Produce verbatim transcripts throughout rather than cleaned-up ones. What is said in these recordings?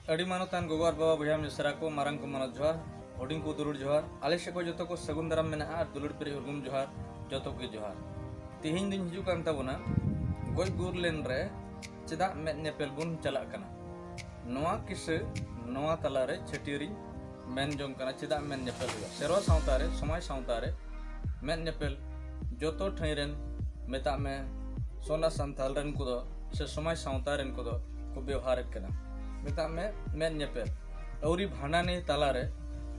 ᱟᱹᱰᱤ ᱢᱟᱱᱚᱛᱟᱱ ᱜᱚᱜᱚ ᱟᱨ ᱵᱟᱵᱟ, ᱵᱚᱭᱦᱟ ᱢᱤᱥᱨᱟ ᱠᱚ, ᱢᱟᱨᱟᱝ ᱠᱚ ᱢᱟᱱᱚᱛ ᱡᱚᱦᱟᱨ, ᱦᱩᱰᱤᱧ ᱠᱚ ᱫᱩᱞᱟᱹᱲ ᱡᱚᱦᱟᱨ᱾ ᱟᱞᱮ ᱥᱮᱫ ᱠᱷᱚᱱ ᱡᱚᱛᱚ ᱠᱚ ᱥᱟᱹᱜᱩᱱ ᱫᱟᱨᱟᱢ ᱢᱮᱱᱟᱜᱼᱟ ᱟᱨ ᱫᱩᱞᱟᱹᱲ ᱯᱮᱨᱮᱡ ᱩᱨᱜᱩᱢ ᱡᱚᱦᱟᱨ, ᱡᱚᱛᱚ ᱠᱚᱜᱮ ᱡᱚᱦᱟᱨ᱾ ᱛᱤᱦᱤᱧ ᱫᱚᱧ ᱦᱤᱡᱩᱜ ᱠᱟᱱ ᱛᱟᱵᱚᱱᱟ ᱜᱚᱡ ᱜᱩᱨ ᱞᱮᱱ ᱨᱮ ᱪᱮᱫᱟᱜ ᱢᱮᱫ ᱧᱮᱯᱮᱞ ᱵᱚᱱ ᱪᱟᱞᱟᱜ ᱠᱟᱱᱟ᱾ ᱱᱚᱣᱟ ᱠᱤᱥᱟᱹ ᱱᱚᱣᱟ ᱛᱟᱞᱟᱨᱮ ᱪᱷᱟᱹᱴᱭᱟᱹᱨᱤᱧ ᱢᱮᱱ ᱡᱚᱝ ᱠᱟᱱᱟ, ᱪᱮᱫᱟᱜ ᱢᱮᱫ ᱧᱮᱯᱮᱞ ᱦᱩᱭᱩᱜᱼᱟ᱾ ᱥᱮᱨᱣᱟ ᱥᱟᱶᱛᱟ ᱨᱮ, ᱥᱚᱢᱟᱡᱽ ᱥᱟᱶᱛᱟ ᱨᱮ ᱢᱮᱫ ᱧᱮᱯᱮᱞ ᱡᱚᱛᱚ ᱴᱷᱟᱹᱭ ᱨᱮᱱ, ᱢᱮᱛᱟᱜ ᱢᱮ, ᱥᱚᱱᱟ ᱥᱟᱱᱛᱟᱞ ᱨᱮᱱ ᱠᱚᱫᱚ ᱥᱮ ᱥᱚᱢᱟᱡᱽ ᱥᱟᱶᱛᱟ ᱨᱮᱱ ᱠᱚᱫᱚ ᱠᱚ ᱵᱮᱣᱦᱟᱨᱮᱫ ᱠᱟᱱᱟ᱾ ᱢᱮᱛᱟᱜ ᱢᱮ, ᱢᱮᱫ ᱧᱮᱯᱮᱞ ᱟᱹᱣᱨᱤ ᱵᱷᱟᱸᱰᱟᱱᱤ ᱛᱟᱞᱟᱨᱮ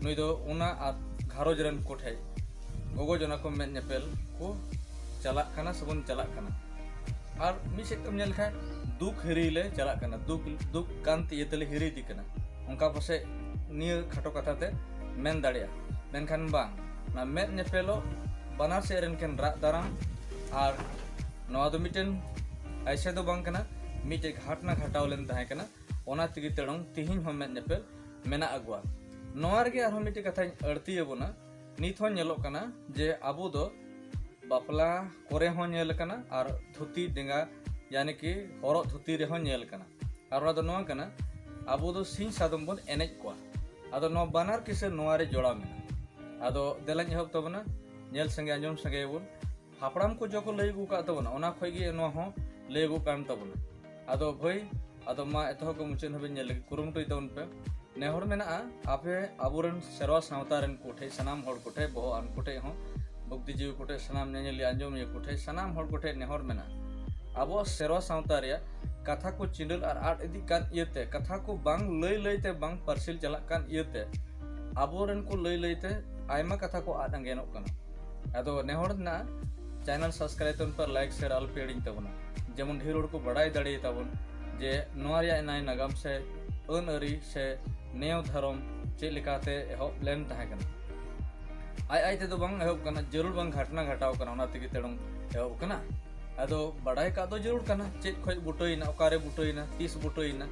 ᱱᱩᱭ ᱫᱚ ᱚᱱᱟ ᱟᱨ ᱜᱷᱟᱨᱚᱸᱡᱽ ᱨᱮᱱ ᱠᱚᱴᱷᱮᱡ ᱜᱚᱜᱚ ᱡᱚᱱᱟ ᱠᱚ ᱢᱮᱫ ᱧᱮᱯᱮᱞ ᱠᱚ ᱪᱟᱞᱟᱜ ᱠᱟᱱᱟ ᱥᱮᱵᱚᱱ ᱪᱟᱞᱟᱜ ᱠᱟᱱᱟ᱾ ᱟᱨ ᱢᱤᱫ ᱥᱮᱫ ᱛᱮᱢ ᱧᱮᱞ ᱞᱮᱠᱷᱟᱱ ᱫᱩᱠ ᱦᱤᱨᱤ ᱞᱮ ᱪᱟᱞᱟᱜ ᱠᱟᱱᱟ, ᱫᱩᱠ, ᱫᱩᱠ ᱠᱟᱱ ᱤᱭᱟᱹ ᱛᱮᱞᱮ ᱦᱤᱨᱤ ᱤᱫᱤ ᱠᱟᱱᱟ, ᱚᱱᱠᱟ ᱯᱟᱥᱮᱡ ᱱᱤᱭᱟᱹ ᱠᱷᱟᱴᱚ ᱠᱟᱛᱷᱟ ᱛᱮ ᱢᱮᱱ ᱫᱟᱲᱮᱭᱟᱜᱼᱟ᱾ ᱢᱮᱱᱠᱷᱟᱱ ᱵᱟᱝ, ᱚᱱᱟ ᱢᱮᱫ ᱧᱮᱯᱮᱞᱚᱜ ᱵᱟᱱᱟᱨ ᱥᱮᱫ ᱨᱮᱱ ᱠᱤᱱ ᱨᱟᱜ ᱫᱟᱨᱟᱢ᱾ ᱟᱨ ᱱᱚᱣᱟ ᱫᱚ ᱢᱤᱫᱴᱮᱱ ᱟᱭᱥᱮ ᱫᱚ ᱵᱟᱝ ᱠᱟᱱᱟ, ᱢᱤᱫᱴᱮᱡ ᱜᱷᱟᱴᱱᱟ ᱜᱷᱟᱴᱟᱣ ᱞᱮᱱ ᱛᱟᱦᱮᱸ ᱠᱟᱱᱟ, ᱚᱱᱟ ᱛᱮᱜᱮ ᱛᱮᱲᱚᱝ ᱛᱤᱦᱤᱧ ᱦᱚᱸ ᱢᱮᱫ ᱧᱮᱯᱮᱞ ᱢᱮᱱᱟᱜ ᱟᱹᱜᱩᱣᱟ᱾ ᱱᱚᱣᱟ ᱨᱮᱜᱮ ᱟᱨᱦᱚᱸ ᱢᱤᱫᱴᱮᱡ ᱠᱟᱛᱷᱟᱧ ᱟᱹᱲᱛᱤ ᱟᱵᱚᱱᱟ᱾ ᱱᱤᱛ ᱦᱚᱸ ᱧᱮᱞᱚᱜ ᱠᱟᱱᱟ ᱡᱮ ᱟᱵᱚ ᱫᱚ ᱵᱟᱯᱞᱟ ᱠᱚᱨᱮ ᱦᱚᱸ ᱧᱮᱞ ᱠᱟᱱᱟ ᱟᱨ ᱫᱷᱩᱛᱤ ᱰᱮᱸᱜᱟ, ᱭᱟᱱᱤ ᱠᱤ ᱦᱚᱨᱚᱜ ᱫᱷᱩᱛᱤ ᱨᱮᱦᱚᱸ ᱧᱮᱞ ᱠᱟᱱᱟ᱾ ᱟᱨ ᱚᱱᱟ ᱫᱚ ᱱᱚᱣᱟ ᱠᱟᱱᱟ, ᱟᱵᱚ ᱫᱚ ᱥᱤᱧ ᱥᱟᱫᱚᱢ ᱵᱚᱱ ᱮᱱᱮᱡ ᱠᱚᱣᱟ᱾ ᱟᱫᱚ ᱱᱚᱣᱟ ᱵᱟᱱᱟᱨ ᱠᱤᱥᱟᱹ ᱱᱚᱣᱟ ᱨᱮ ᱡᱚᱲᱟᱣ ᱢᱮᱱᱟᱜᱼᱟ᱾ ᱟᱫᱚ ᱫᱮᱞᱟᱧ ᱮᱦᱚᱵ ᱛᱟᱵᱚᱱᱟ, ᱧᱮᱞ ᱥᱟᱸᱜᱮ, ᱟᱸᱡᱚᱢ ᱥᱟᱸᱜᱮᱭᱟᱵᱚᱱ᱾ ᱦᱟᱯᱲᱟᱢ ᱠᱚ ᱡᱚᱠᱚ ᱞᱟᱹᱭ ᱟᱹᱜᱩ ᱠᱟᱜ ᱛᱟᱵᱚᱱᱟ, ᱚᱱᱟ ᱠᱷᱚᱡ ᱜᱮ ᱱᱚᱣᱟ ᱦᱚᱸ ᱞᱟᱹᱭ ᱟᱹᱜᱩ ᱠᱟᱱ ᱛᱟᱵᱚᱱᱟ᱾ ᱟᱫᱚ ᱵᱷᱟᱹᱭ, ᱟᱫᱚ ᱢᱟ ᱮᱛᱚᱦᱚᱵ ᱠᱷᱚᱱ ᱢᱩᱪᱟᱹᱫ ᱦᱟᱹᱵᱤᱡ ᱧᱮᱞ ᱞᱟᱹᱜᱤᱫ ᱠᱩᱨᱩᱢᱩᱴᱩᱭ ᱛᱟᱵᱚᱱ ᱯᱮ᱾ ᱱᱮᱦᱚᱨ ᱢᱮᱱᱟᱜᱼᱟ, ᱟᱯᱮ ᱟᱵᱚᱨᱮᱱ ᱥᱮᱨᱣᱟ ᱥᱟᱶᱛᱟ ᱨᱮᱱ ᱠᱚᱴᱷᱮᱡ, ᱥᱟᱱᱟᱢ ᱦᱚᱲ ᱠᱚᱴᱷᱮᱡ, ᱵᱚᱦᱚᱜ ᱟᱱ ᱠᱚᱴᱷᱮᱡ ᱦᱚᱸ, ᱵᱩᱫᱽᱫᱷᱤᱡᱤᱵᱤ ᱠᱚᱴᱷᱮᱡ, ᱥᱟᱱᱟᱢ ᱧᱮᱧᱮᱞᱤᱭᱟᱹ ᱟᱸᱡᱚᱢᱤᱭᱟᱹ ᱠᱚᱴᱷᱮᱡ, ᱥᱟᱱᱟᱢ ᱦᱚᱲ ᱠᱚᱴᱷᱮᱡ ᱱᱮᱦᱚᱨ ᱢᱮᱱᱟᱜᱼᱟ᱾ ᱟᱵᱚᱣᱟᱜ ᱥᱮᱨᱣᱟ ᱥᱟᱶᱛᱟ ᱨᱮᱭᱟᱜ ᱠᱟᱛᱷᱟ ᱠᱚ ᱪᱤᱸᱰᱟᱹᱞ ᱟᱨ ᱟᱫ ᱤᱫᱤᱜ ᱠᱟᱱ ᱤᱭᱟᱹᱛᱮ, ᱠᱟᱛᱷᱟ ᱠᱚ ᱵᱟᱝ ᱞᱟᱹᱭ ᱞᱟᱹᱭᱛᱮ, ᱵᱟᱝ ᱯᱟᱹᱨᱥᱤᱞ ᱪᱟᱞᱟᱜ ᱠᱟᱱ ᱤᱭᱟᱹᱛᱮ, ᱟᱵᱚᱨᱮᱱ ᱠᱚ ᱞᱟᱹᱭ ᱞᱟᱹᱭᱛᱮ ᱟᱭᱢᱟ ᱠᱟᱛᱷᱟ ᱠᱚ ᱟᱫ ᱟᱸᱜᱮᱱᱚᱜ ᱠᱟᱱᱟ᱾ ᱟᱫᱚ ᱱᱮᱦᱚᱨ ᱨᱮᱱᱟᱜ channel subscribe ᱛᱟᱵᱚᱱ ᱯᱮ, like share ᱟᱞᱚᱯᱮ ᱦᱤᱲᱤᱧ ᱛᱟᱵᱚᱱᱟ, ᱡᱮᱢᱚᱱ ᱰᱷᱮᱨ ᱦᱚᱲ ᱠᱚ ᱵᱟᱲᱟᱭ ᱫᱟᱲᱮᱭᱟᱛᱟᱵᱚᱱ ᱡᱮ ᱱᱚᱣᱟ ᱨᱮᱭᱟᱜ ᱱᱟᱭ ᱱᱟᱜᱟᱢ ᱥᱮ ᱟᱹᱱ ᱟᱹᱨᱤ ᱥᱮ ᱱᱮᱭᱟᱣ ᱫᱷᱚᱨᱚᱢ ᱪᱮᱫ ᱞᱮᱠᱟᱛᱮ ᱮᱦᱚᱵ ᱞᱮᱱ ᱛᱟᱦᱮᱸ ᱠᱟᱱᱟ᱾ ᱟᱡ ᱟᱡ ᱛᱮᱫᱚ ᱵᱟᱝ ᱮᱦᱚᱵ ᱠᱟᱱᱟ, ᱡᱟᱹᱨᱩᱲ ᱵᱟᱝ ᱜᱷᱟᱴᱱᱟ ᱜᱷᱟᱴᱟᱣ ᱠᱟᱱᱟ, ᱚᱱᱟ ᱛᱮᱜᱮ ᱛᱮᱲᱚᱝ ᱮᱦᱚᱵ ᱠᱟᱱᱟ᱾ ᱟᱫᱚ ᱵᱟᱰᱟᱭ ᱠᱟᱜ ᱫᱚ ᱡᱟᱹᱨᱩᱲ ᱠᱟᱱᱟ, ᱪᱮᱫ ᱠᱷᱚᱡ ᱵᱩᱴᱟᱹᱭᱮᱱᱟ, ᱚᱠᱟᱨᱮ ᱵᱩᱴᱟᱹᱭᱮᱱᱟ, ᱛᱤᱥ ᱵᱩᱴᱟᱹᱭᱮᱱᱟ,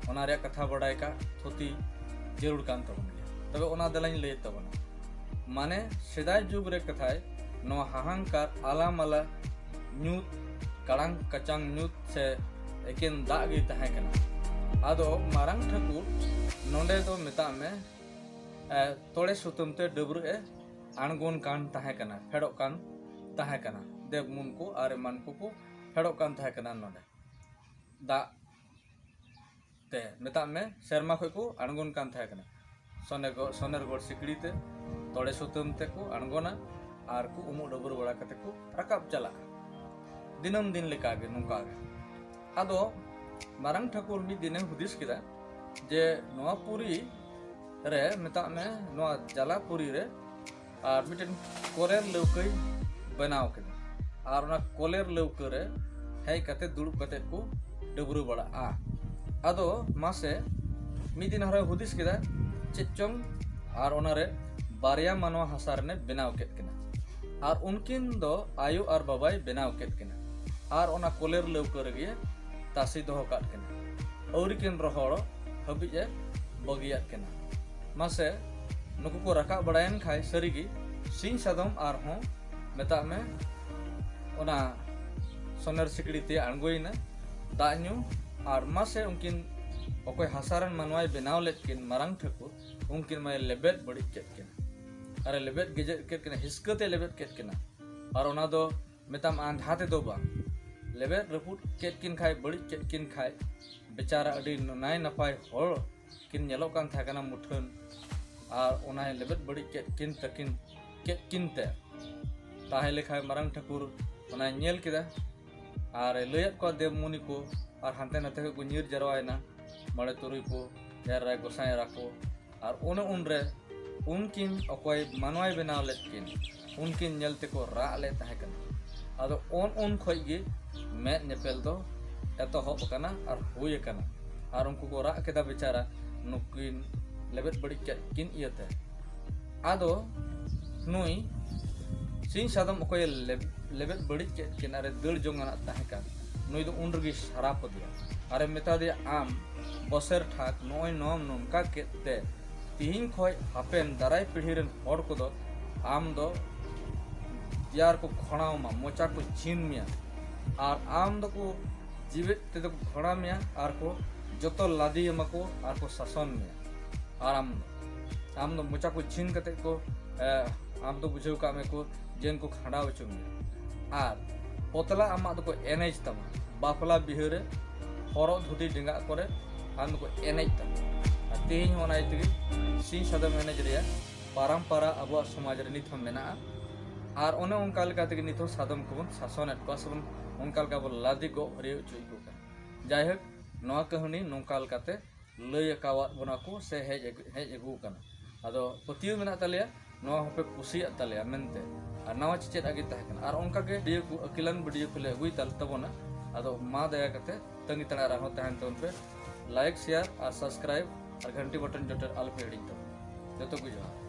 ᱚᱱᱟ ᱨᱮᱭᱟᱜ ᱠᱟᱛᱷᱟ ᱵᱟᱰᱟᱭ ᱠᱟᱜ ᱛᱷᱩᱛᱤ ᱡᱟᱹᱨᱩᱲ ᱠᱟᱱ ᱛᱟᱵᱚᱱ ᱜᱮᱭᱟ᱾ ᱛᱚᱵᱮ ᱚᱱᱟ ᱫᱮᱞᱟᱧ ᱞᱟᱹᱭᱮᱫ ᱛᱟᱵᱚᱱᱟ, ᱢᱟᱱᱮ ᱥᱮᱫᱟᱭ ᱡᱩᱜᱽ ᱨᱮ ᱠᱟᱛᱷᱟᱭ, ᱱᱚᱣᱟ ᱦᱟᱦᱟᱝᱠᱟᱨ ᱟᱞᱟᱢᱟᱞᱟ ᱧᱩᱛ, ᱠᱟᱲᱟᱝ ᱠᱟᱪᱟᱝ ᱧᱩᱛ ᱥᱮ ᱮᱠᱮᱱ ᱫᱟᱜ ᱜᱮ ᱛᱟᱦᱮᱸ ᱠᱟᱱᱟ᱾ ᱟᱫᱚ ᱢᱟᱨᱟᱝ ᱴᱷᱟᱹᱠᱩᱨ ᱱᱚᱰᱮ ᱫᱚ ᱢᱮᱛᱟᱜ ᱢᱮ, ᱮ, ᱛᱚᱲᱮ ᱥᱩᱛᱟᱹᱢ ᱛᱮ ᱰᱟᱹᱵᱽᱨᱟᱹᱜ ᱮ ᱟᱬᱜᱚᱱ ᱠᱟᱱ ᱛᱟᱦᱮᱸ ᱠᱟᱱᱟ, ᱯᱷᱮᱰᱚᱜ ᱠᱟᱱ ᱛᱟᱦᱮᱸ ᱠᱟᱱᱟ᱾ ᱫᱮᱵᱽᱢᱩᱱ ᱠᱚ ᱟᱨ ᱮᱢᱟᱱ ᱠᱚᱠᱚ ᱯᱷᱮᱰᱚᱜ ᱠᱟᱱ ᱛᱟᱦᱮᱸ ᱠᱟᱱᱟ ᱱᱚᱰᱮ ᱫᱟᱜ ᱛᱮ, ᱢᱮᱛᱟᱜ ᱢᱮ, ᱥᱮᱨᱢᱟ ᱠᱷᱚᱡ ᱠᱚ ᱟᱬᱜᱚᱱ ᱠᱟᱱ ᱛᱟᱦᱮᱸ ᱠᱟᱱᱟ᱾ ᱥᱚᱱᱮᱜᱚ-, ᱥᱚᱱᱮᱨᱜᱚᱲ ᱥᱤᱠᱲᱤ ᱛᱮ, ᱛᱚᱲᱮ ᱥᱩᱛᱟᱹᱢ ᱛᱮᱠᱚ ᱟᱬᱜᱚᱱᱟ ᱟᱨ ᱠᱚ ᱩᱢᱩᱜ ᱰᱟᱹᱵᱽᱨᱟᱹ ᱵᱟᱲᱟ ᱠᱟᱛᱮ ᱠᱚ ᱨᱟᱠᱟᱵ ᱪᱟᱞᱟᱜᱼᱟ᱾ ᱫᱤᱱᱟᱹᱢ ᱫᱤᱱ ᱞᱮᱠᱟᱜᱮ ᱱᱚᱝᱠᱟ ᱜᱮ᱾ ᱟᱫᱚ ᱢᱟᱨᱟᱝ ᱴᱷᱟᱹᱠᱩᱨ ᱢᱤᱫ ᱫᱤᱱᱮ ᱦᱩᱫᱤᱥ ᱠᱮᱫᱟ ᱡᱮ ᱱᱚᱣᱟ ᱯᱩᱨᱤ ᱨᱮ, ᱢᱮᱛᱟᱜ ᱢᱮ, ᱱᱚᱣᱟ ᱡᱟᱞᱟ ᱯᱩᱨᱤ ᱨᱮ ᱟᱨ ᱢᱤᱫᱴᱮᱱ ᱠᱚᱞᱮᱨ ᱞᱟᱹᱣᱠᱟᱹᱭ ᱵᱮᱱᱟᱣ ᱠᱮᱫᱟ᱾ ᱟᱨ ᱚᱱᱟ ᱠᱚᱞᱮᱨ ᱞᱟᱹᱣᱠᱟᱹ ᱨᱮ ᱦᱮᱡ ᱠᱟᱛᱮ ᱫᱩᱲᱩᱵ ᱠᱟᱛᱮ ᱠᱚ ᱰᱟᱹᱵᱽᱨᱟᱹ ᱵᱟᱲᱟᱜᱼᱟ᱾ ᱟᱫᱚ ᱢᱟᱥᱮ, ᱢᱤᱫ ᱫᱤᱱ ᱟᱨᱦᱚᱸᱭ ᱦᱩᱫᱤᱥ ᱠᱮᱫᱟ ᱪᱮᱫ ᱪᱚᱝ, ᱟᱨ ᱚᱱᱟᱨᱮ ᱵᱟᱨᱭᱟ ᱢᱟᱱᱣᱟ ᱦᱟᱥᱟ ᱨᱮᱱᱮ ᱵᱮᱱᱟᱣ ᱠᱮᱫ ᱠᱤᱱᱟ᱾ ᱟᱨ ᱩᱱᱠᱤᱱ ᱫᱚ ᱟᱭᱳ ᱟᱨ ᱵᱟᱵᱟᱭ ᱵᱮᱱᱟᱣ ᱠᱮᱫ ᱠᱤᱱᱟ᱾ ᱟᱨ ᱚᱱᱟ ᱠᱚᱞᱮᱨ ᱞᱟᱹᱣᱠᱟᱹ ᱨᱮᱜᱮ ᱛᱟᱥᱮ ᱫᱚᱦᱚ ᱠᱟᱫ ᱠᱤᱱᱟ᱾ ᱟᱹᱣᱨᱤ ᱠᱤᱱ ᱨᱚᱦᱚᱲ ᱦᱟᱹᱵᱤᱡ ᱮ ᱵᱟᱹᱜᱤᱭᱟᱫ ᱠᱤᱱᱟ᱾ ᱢᱟᱥᱮ, ᱱᱩᱠᱩ ᱠᱚ ᱨᱟᱠᱟᱵ ᱵᱟᱲᱟᱭᱮᱱ ᱠᱷᱟᱡ ᱥᱟᱹᱨᱤᱜᱮ ᱥᱤᱧ ᱥᱟᱫᱚᱢ ᱟᱨᱦᱚᱸ, ᱢᱮᱛᱟᱜ ᱢᱮ, ᱚᱱᱟ ᱥᱚᱱᱮᱨ ᱥᱤᱠᱲᱤ ᱛᱮ ᱟᱬᱜᱚᱭᱮᱱᱟ ᱫᱟᱜ ᱧᱩ᱾ ᱟᱨ ᱢᱟᱥᱮ, ᱩᱱᱠᱤᱱ ᱚᱠᱚᱭ ᱦᱟᱥᱟ ᱨᱮᱱ ᱢᱟᱱᱣᱟᱭ ᱵᱮᱱᱟᱣ ᱞᱮᱫ ᱠᱤᱱ, ᱢᱟᱨᱟᱝ ᱴᱷᱟᱹᱠᱩᱨ, ᱩᱱᱠᱤᱱ ᱢᱟᱭ ᱞᱮᱵᱮᱫ ᱵᱟᱹᱲᱤᱡ ᱠᱮᱫ ᱠᱤᱱᱟ᱾ ᱟᱨᱮ ᱞᱮᱵᱮᱫ ᱜᱮᱡᱮᱫ ᱠᱮᱫ ᱠᱤᱱᱟ, ᱦᱤᱥᱠᱟᱹ ᱛᱮ ᱞᱮᱵᱮᱫ ᱠᱮᱫ ᱠᱤᱱᱟ᱾ ᱟᱨ ᱚᱱᱟ ᱫᱚ ᱢᱮᱛᱟᱢ ᱟᱸᱫᱷᱟ ᱛᱮᱫᱚ ᱵᱟᱝ, ᱞᱮᱵᱮᱫ ᱨᱟᱹᱯᱩᱫ ᱠᱮᱫ ᱠᱤᱱ ᱠᱷᱟᱡ, ᱵᱟᱹᱲᱤᱡ ᱠᱮᱫ ᱠᱤᱱ ᱠᱷᱟᱡ, ᱵᱮᱪᱟᱨᱟ ᱟᱹᱰᱤ ᱱᱟᱭ ᱱᱟᱯᱟᱭ ᱦᱚᱲ ᱠᱤᱱ ᱧᱮᱞᱚᱜ ᱠᱟᱱ ᱛᱟᱦᱮᱸ ᱠᱟᱱᱟ ᱢᱩᱴᱷᱟᱹᱱ, ᱟᱨ ᱚᱱᱟᱭ ᱞᱮᱵᱮᱫ ᱵᱟᱹᱲᱤᱡ ᱠᱮᱫ ᱠᱤᱱ ᱛᱟᱹᱠᱤᱱ, ᱠᱮᱫ ᱠᱤᱱ ᱛᱮ᱾ ᱛᱟᱦᱞᱮ ᱠᱷᱟᱡ ᱢᱟᱨᱟᱝ ᱴᱷᱟᱹᱠᱩᱨ ᱚᱱᱟᱭ ᱧᱮᱞ ᱠᱮᱫᱟ ᱟᱨ ᱮ ᱞᱟᱹᱭᱟᱫ ᱠᱚᱣᱟ ᱫᱮᱵᱽ ᱢᱩᱱᱤ ᱠᱚ, ᱟᱨ ᱦᱟᱱᱛᱮ ᱱᱟᱛᱮ ᱠᱷᱚᱡ ᱠᱚ ᱧᱤᱨ ᱡᱟᱨᱣᱟᱭᱮᱱᱟ ᱢᱚᱬᱮ ᱛᱩᱨᱩᱭ ᱠᱚ, ᱮᱨ ᱮᱨᱟ ᱜᱚᱸᱥᱟᱭ ᱮᱨᱟ ᱠᱚ᱾ ᱟᱨ ᱚᱱᱮ ᱩᱱᱨᱮ ᱩᱱᱠᱤᱱ ᱚᱠᱚᱭ ᱢᱟᱱᱣᱟᱭ ᱵᱮᱱᱟᱣ ᱞᱮᱫ ᱠᱤᱱ, ᱩᱱᱠᱤᱱ ᱧᱮᱞ ᱛᱮᱠᱚ ᱨᱟᱜ ᱞᱮᱫ ᱛᱟᱦᱮᱸ ᱠᱟᱱᱟ᱾ ᱟᱫᱚ ᱩᱱ ᱩᱱ ᱠᱷᱚᱡ ᱜᱮ ᱢᱮᱫ ᱧᱮᱯᱮᱞ ᱫᱚ ᱮᱛᱚᱦᱚᱵ ᱟᱠᱟᱱᱟ ᱟᱨ ᱦᱩᱭ ᱟᱠᱟᱱᱟ᱾ ᱟᱨ ᱩᱱᱠᱩ ᱠᱚ ᱨᱟᱜ ᱠᱮᱫᱟ ᱵᱮᱪᱟᱨᱟ, ᱱᱩᱠᱤᱱ ᱞᱮᱵᱮᱫ ᱵᱟᱹᱲᱤᱡ ᱠᱮᱫ ᱠᱤᱱ ᱤᱭᱟᱹᱛᱮ᱾ ᱟᱫᱚ ᱱᱩᱭ ᱥᱤᱧ ᱥᱟᱫᱚᱢ ᱚᱠᱚᱭᱮ ᱞᱮᱵ-, ᱞᱮᱵᱮᱫ ᱵᱟᱹᱲᱤᱡ ᱠᱮᱫ ᱠᱤᱱ ᱟᱨᱮ ᱫᱟᱹᱲ ᱡᱚᱝ ᱟᱱᱟᱜ ᱛᱟᱦᱮᱸ ᱠᱟᱱ, ᱱᱩᱭ ᱫᱚ ᱩᱱ ᱨᱮᱜᱮ ᱥᱟᱨᱟᱯ ᱟᱫᱮᱭᱟ᱾ ᱟᱨᱮ ᱢᱮᱛᱟ ᱫᱮᱭᱟ, "ᱟᱢ ᱵᱚᱥᱮᱨ ᱴᱷᱟᱠ, ᱱᱚᱜᱼᱚᱭ ᱱᱚᱣᱟᱢ ᱱᱚᱝᱠᱟ ᱠᱮᱫ ᱛᱮ ᱛᱤᱦᱤᱧ ᱠᱷᱚᱡ ᱦᱟᱯᱮᱱ ᱫᱟᱨᱟᱭ ᱯᱤᱲᱦᱤ ᱨᱮᱱ ᱦᱚᱲ ᱠᱚᱫᱚ ᱟᱢ ᱫᱚ ᱫᱮᱭᱟ ᱨᱮᱠᱚ ᱠᱷᱚᱲᱟᱣ ᱢᱟ, ᱢᱚᱪᱟ ᱠᱚ ᱪᱤᱱ ᱢᱮᱭᱟ, ᱟᱨ ᱟᱢ ᱫᱚᱠᱚ ᱡᱤᱣᱮᱫ ᱛᱮᱫᱚ ᱠᱚ ᱠᱷᱚᱲᱟᱣ ᱢᱮᱭᱟ ᱟᱨ ᱠᱚ ᱡᱚᱛᱚ ᱞᱟᱫᱮᱭᱟᱢᱟ ᱠᱚ ᱟᱨ ᱠᱚ ᱥᱟᱥᱚᱱ ᱢᱮᱭᱟ᱾ ᱟᱨ ᱟᱢ ᱫᱚ, ᱟᱢ ᱫᱚ ᱢᱚᱪᱟ ᱠᱚ ᱪᱷᱤᱱ ᱠᱟᱛᱮ ᱠᱚ, ᱮ, ᱟᱢ ᱫᱚ ᱵᱩᱡᱷᱟᱹᱣ ᱠᱟᱜ ᱢᱮ ᱠᱚ ᱡᱮᱱ ᱠᱚ ᱠᱷᱟᱸᱰᱟᱣ ᱦᱚᱪᱚ ᱢᱮᱭᱟ᱾ ᱟᱨ ᱯᱚᱛᱞᱟ ᱟᱢᱟᱜ ᱫᱚᱠᱚ ᱮᱱᱮᱡ ᱛᱟᱢᱟ, ᱵᱟᱯᱞᱟ ᱵᱤᱦᱟᱹ ᱨᱮ ᱦᱚᱨᱚᱜ ᱫᱷᱩᱛᱤ ᱰᱮᱸᱜᱟᱜ ᱠᱚᱨᱮ ᱟᱢ ᱫᱚᱠᱚ ᱮᱱᱮᱡ ᱛᱟᱢᱟ᱾ ᱟᱨ ᱛᱮᱦᱮᱧ ᱦᱚᱸ ᱚᱱᱟ ᱤᱭᱟᱹ ᱛᱮᱜᱮ ᱥᱤᱧ ᱥᱟᱫᱚᱢ ᱮᱱᱮᱡ ᱨᱮᱭᱟᱜ ᱯᱟᱨᱟᱢᱯᱟᱨᱟ ᱟᱵᱚᱣᱟᱜ ᱥᱚᱢᱟᱡᱽ ᱨᱮ ᱱᱤᱛ ᱦᱚᱸ ᱢᱮᱱᱟᱜᱼᱟ᱾ ᱟᱨ ᱚᱱᱮ ᱚᱱᱠᱟ ᱞᱮᱠᱟ ᱛᱮᱜᱮ ᱱᱤᱛ ᱦᱚᱸ ᱥᱟᱫᱚᱢ ᱠᱚᱵᱚᱱ ᱥᱟᱥᱚᱱᱮᱫ ᱠᱚᱣᱟ ᱥᱮᱵᱚᱱ ᱚᱱᱠᱟ ᱞᱮᱠᱟ ᱵᱚᱱ ᱞᱟᱫᱮ ᱜᱚᱜ ᱦᱚᱪᱚᱭᱮᱫ ᱠᱚ ᱠᱟᱱᱟ᱾ ᱡᱟᱭᱦᱳᱠ, ᱱᱚᱣᱟ ᱠᱟᱹᱦᱱᱤ ᱱᱚᱝᱠᱟ ᱞᱮᱠᱟᱛᱮ ᱞᱟᱹᱭ ᱟᱠᱟᱣᱟᱫ ᱵᱚᱱᱟ ᱠᱚ ᱥᱮ ᱦᱮᱡ ᱟᱹᱜᱩ, ᱦᱮᱡ ᱟᱹᱜᱩ ᱟᱠᱟᱱᱟ᱾ ᱟᱫᱚ ᱯᱟᱹᱛᱭᱟᱹᱣ ᱢᱮᱱᱟᱜ ᱛᱟᱞᱮᱭᱟ ᱱᱚᱣᱟ ᱦᱚᱸᱯᱮ ᱠᱩᱥᱤᱭᱟᱜ ᱛᱟᱞᱮᱭᱟ ᱢᱮᱱᱛᱮ᱾ ᱟᱨ ᱱᱟᱣᱟ ᱪᱮᱪᱮᱫ ᱟᱜᱮ ᱛᱟᱦᱮᱸ ᱠᱟᱱᱟ᱾ ᱟᱨ ᱚᱱᱠᱟ ᱜᱮ video ᱠᱚ, ᱟᱹᱠᱤᱞᱟᱱ video ᱠᱚᱞᱮ ᱟᱹᱜᱩᱭ ᱛᱟᱞ-, ᱛᱟᱵᱚᱱᱟ᱾ ᱟᱫᱚ ᱢᱟ ᱫᱟᱭᱟ ᱠᱟᱛᱮ ᱛᱟᱺᱜᱤ ᱛᱟᱲᱟᱜ ᱨᱮ ᱟᱨᱦᱚᱸ ᱛᱟᱦᱮᱱ ᱛᱟᱵᱚᱱ ᱯᱮ᱾ Like, share ᱟᱨ subscribe ᱟᱨ ᱜᱷᱟᱱᱴᱤ button ᱡᱚᱴᱮᱫ ᱟᱞᱚᱯᱮ ᱦᱤᱲᱤᱧ ᱛᱟᱵᱚᱱᱟ᱾ ᱡᱚᱛᱚ ᱠᱚ ᱡᱚᱦᱟᱨ᱾